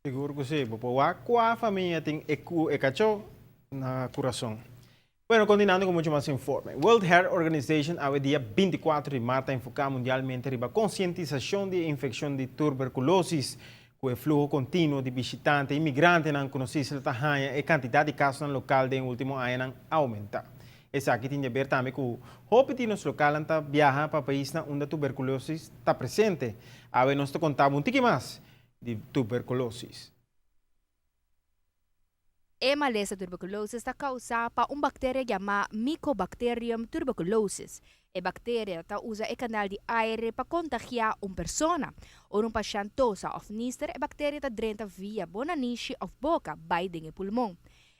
Sigur ku si, bo por wak kua famia tin e ku e kachó na kurason. Bueno, kontinuando ku muchu mas informe. World Health Organization awe dia 24 di mart ta enfoká mundialmente riba konsientisashon di e infekshon di turberkulosis. Ku e fluho kontinuo di bishitante i migrantenan ku nos isla ta haña, e kantidat di kasonan lokal den e último añanan a oumentá. Esaki tin di aber tambe ku hopi di nos lokalnan ta biaha pa paisnan unda tuberkulosis ta presente. Awe nos ta konta bo un tiki mas di tuberculosis. E malesa tuberculosis ta causá pa un bacteria yamá Mycobacterium tuberculosis. E bacteria ta usa e canal di aire pa contagiá un persona. Ora un pashent tosa of nister, e bacteria ta drenta via bo nanishi of boca bai den e pulmon.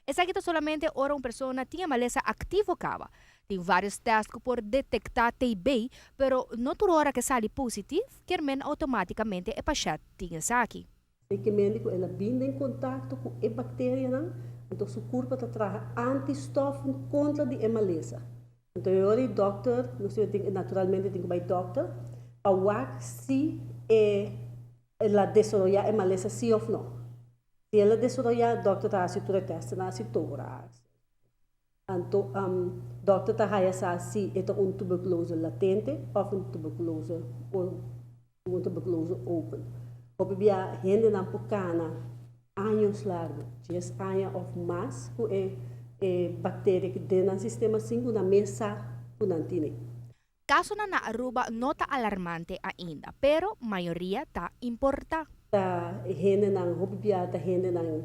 Esaki ta solamente ora un persona tin e malesa activo caba. Tin varios test cu por detecta TB, pero no tur ora ke sali positiv, kier men automaticamente e pashent tin esaki. E ke mende ku el a bin den kontakto ku e bakterianan, anto su kurpa ta traha antistoffen kontra di e malesa. Anto e ora e dòkter, nos tin naturalmente tin ku bai dòkter pa wak si e el a desaroyá e malesa si òf no. Si el a desaroyá, dòkter ta hasi tur e tèstnan, hasi tórax. Anto dòkter ta haya sa si e ta un tuberculose latente òf un tuberculose un tuberculose open. Hopi bia hendenan por kana años largu, dies aña òf mas ku e e bakteria ki den nan sistema sin ku nan mes sa ku nan tine. Kasonan na Aruba no ta alarmante ainda, pero mayoria ta importá. Ta hendenan, hopi bia ta hendenan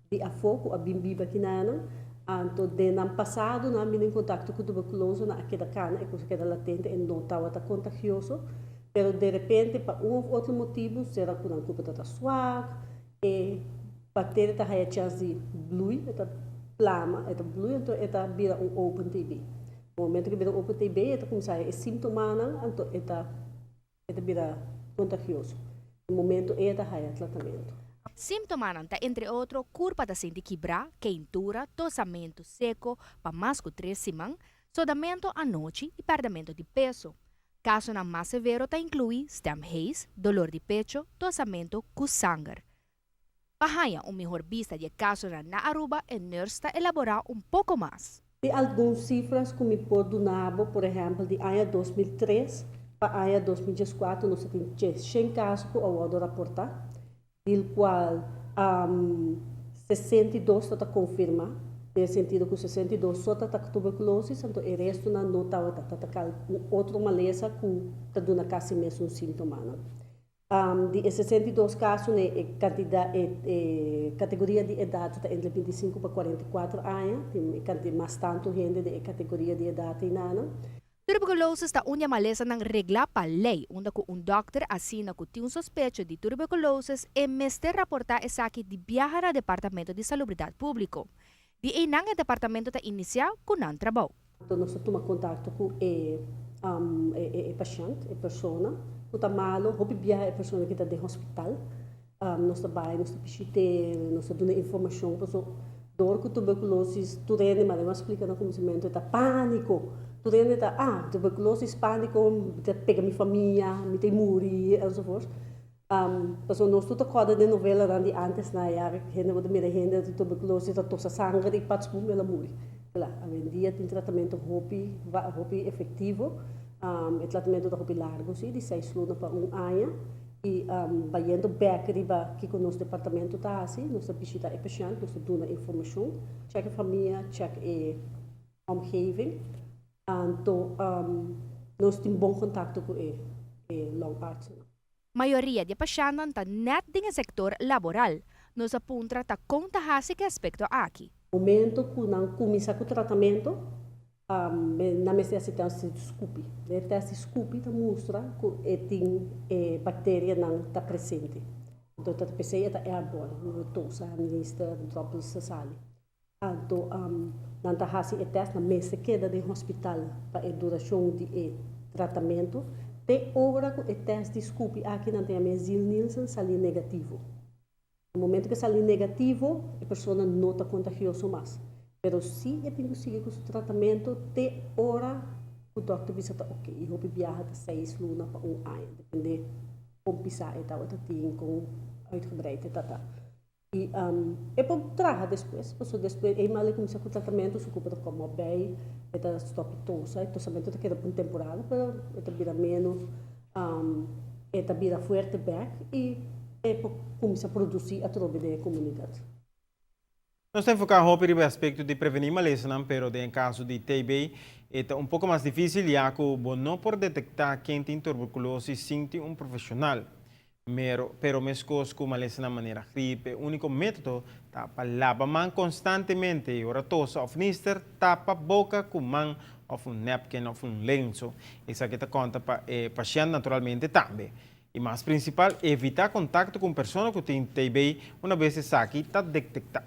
di afó ku a bin biba kinanan, anto den nan pasado nan a bini en kontakto ku tuberkuloso, nan a keda kana, e kos a keda latente, e no tabata kontagioso, pero derepente pa un òf otro motibu, sera ku nan kurpa ta ta swak, e bakteria ta haya chèns di blui, e ta plama, e ta blui, anto e ta bira un open TB. Momento ku bira un open TB e ta kuminsá e síntomanan anto e ta e ta bira kontagioso. E momento ei e ta haya tratamentu. Síntomanan ta entre otro kurpa ta sinti kibrá, keintura, tosamentu seko pa mas ku tres siman, sodamentu anochi i pèrdamentu di peso. Kasonan mas severo ta inkluí stem hees, dolor di pecho, tosamentu ku sanger. Pa haña un mihor bista di e kasonan na Aruba e nurse ta elaborá un poko mas. Tin algun sifras ku mi por duna bo, por ehèmpel di aña 2003 pa aña 2014 nos a tin 100 kaso ku a wòrdu raportá, di kual 62 ta ta konfirmá, den e sentido ku 62 so ta ta tuberkulosis, anto e restonan no tabata, ta ta kal un otro malesa ku ta duna kasi mesun síntomanan. Di e 62 kasonan e kantidat e e kategoria di edat ta entre 25 pa 44 aña, tin e kanti mas tantu hende den e kategoria di edat einanan. Tuberculosis ta un di e malesanan reglá pa lei, unda ku un dòkter asina ku tin un sospecho di tuberculosis e mester raportá esaki di biaha na Departamento di Salubridat Públiko. Di einan e departamento ta inisiá ku nan trabou. Anto nos ta tuma kontakto ku e e pashènt, e persona ku ta malu. Hopi biaha e persona ki ta den hospital. Nos ta bai, nos ta bishit'é, nos ta duna informashon. Pasobra dor ku tuberkulosis tur hende, manera mi a splika na kuminsamentu, e ta pániko. Tur hende ta, ah, tuberkulosis, pániko, mi ta pega mi famia, mi ta muri, enzovoort. Pasobra nos tur ta kòrda den novelanan di ántes na ya hende bo ta mira hende di tuberkulosis ta tosa sanger i pats bum el a muri. Kla, awendia tin tratamentu hopi hopi efektivo. E tratamentu ta hopi largu si, di seis luna pa un aña. I bayendo bèk riba kiko nos departamentu ta hasi, nos ta bishita e pashènt, nos ta duna informashon, chèk e famia, chèk e omgeving. Anto nos tin bon kontakto ku e longartsennan. Mayoria di e pashèntnan ta nèt den e sektor laboral. Nos a puntra ta kon ta hasi ku e aspekto aki. Momento ku nan kuminsá ku tratamentu, nan mester hasi tèst di skupi. E tèst di skupi ta mustra ku e tin e bakterianan ta presente. Anto ta p'esei e ta airborne, tosa, nister, droppels ta sali. Anto nan ta hasi e tèst, nan mester keda den hospital pa e durashon di e tratamentu te ora ku e tèst di skupi aki nan ta yama e Ziehl-Neelsen sali negativo. Na momentu ku e sali negativo e persona no ta kontagioso mas, pero si e tin ku sigui ku su tratamentu te ora ku dòkter bisa ta oke i hopi biaha ta seis luna pa un aña depende kon pisá e tabata tin, kon uitgebreid e ta ta. I e por traha despues, pasobra despues e mal e kuminsá ku tratamentu, su kurpa ta kòm òp bei, e ta stòp di tosa, e tosamentu ta keda pa un temporada, pero e ta bira ménos, e ta bira fuerte bèk i e por kuminsá produsí atrobe den e komunidat. Nos ta enfoká hopi riba e aspekto di prevení malesanan, pero den e kaso di TB e ta un poko mas difísil ya ku bo no por detektá ken tin tuberkulosis sin tin un profeshonal. Mero, pero meskos ku malesanan manera grip, e úniko método ta pa laba man konstantemente i ora tosa òf nister, tapa boka ku man òf un nèpken òf un lenso. Esaki ta konta pa e pashènt naturalmente tambe. I mas prinsipal, evitá kontakto ku un persona ku tin TB una bes esaki ta detektá.